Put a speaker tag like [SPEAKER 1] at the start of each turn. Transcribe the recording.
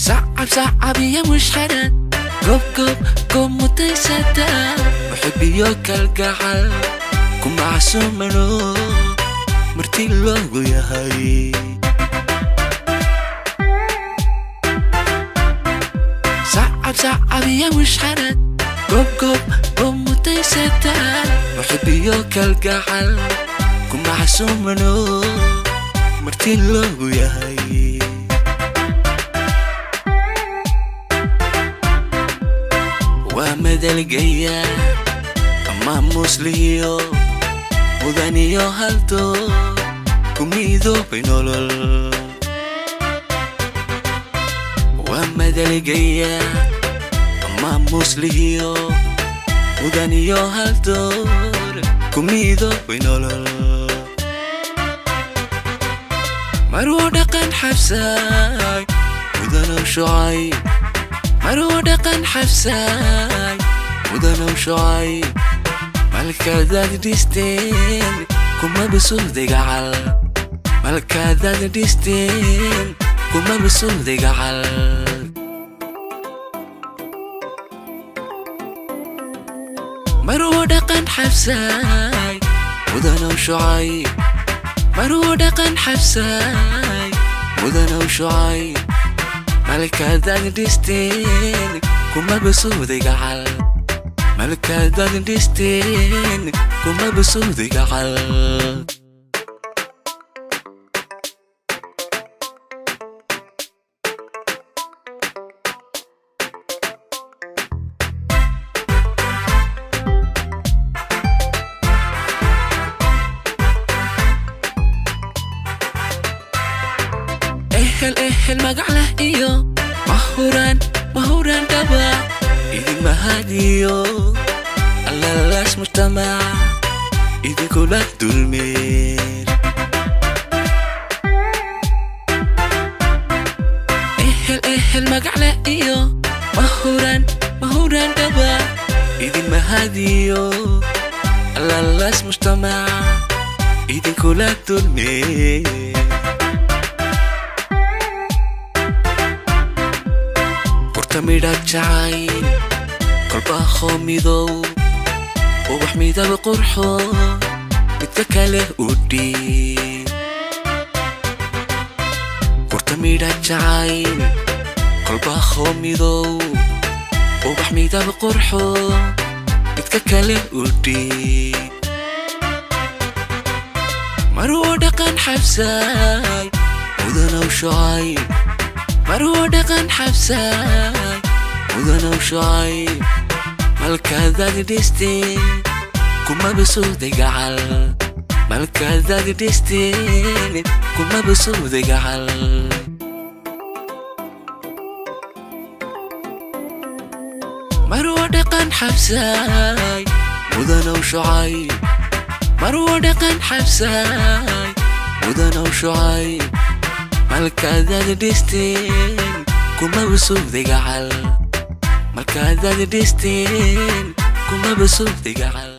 [SPEAKER 1] Sacab sacab iyo mushxarad, goob goob goob mutaysata, muxibiyo kalgacal ku macsuumano marti loogu yahay. Sacab sacab iyo mushxarad, goob goob goob mutaysata, muxibiyo kalgacal ku macsuumano marti loogu yahay. Waa madalgaya maamusliyo mudaniyo haldo ku midoobay nolol. Waa madalgaya maamusliyo mudaniyo haldoor ku midoobay nolol. Maruu dhaqan xabsaay mudanow shucay, maruu dhaqan xabsaay mudanow shucay, malkaadaad dhisteen kuma bisuuday gacal, malkaadaad dhisteen kuma bisuuday gacal. Maruu dhaqan xabsaay mudanow shucay, maruu dhaqan xabsaay mudanow shucay, malkaadaad dhisteen kuma bisuuday gacal, malkaadaad dhisteen kuma bisuuday gacal. Ehel ehel magac leh iyo mahuraan mahuraan dhaba, idin mahadiyo allalaas mujtamac idinkula dulmeer. Ehel ehel magac leh iyo mahuraan mahuraan dhaba, idin mahadiyo allalaas mujtamac idinkula dulmeer. Kurta midha jacayl kolbaahoo midow, ubax midab qurxo midka kale u dhiib. Kurta midha jacayl kolbaahoo midow, ubax midab qurxo midka kale u dhiib. Maruu dhaqan xabsaay mudanow shucay, maruu dhaqan xabsaay mudanow shucay, malkaadaad dhisteen kuma bisuuday gacal, malkaadaad dhisteen kuma bisuuday gacal. Maruu dhaqan xabsaay mudanow shucay, maruu dhaqan xabsaay mudanow shucay, malkaadaad dhisteen kuma bisuuday gacal, malkaadaad dhisteen kuma bisuuday gacal.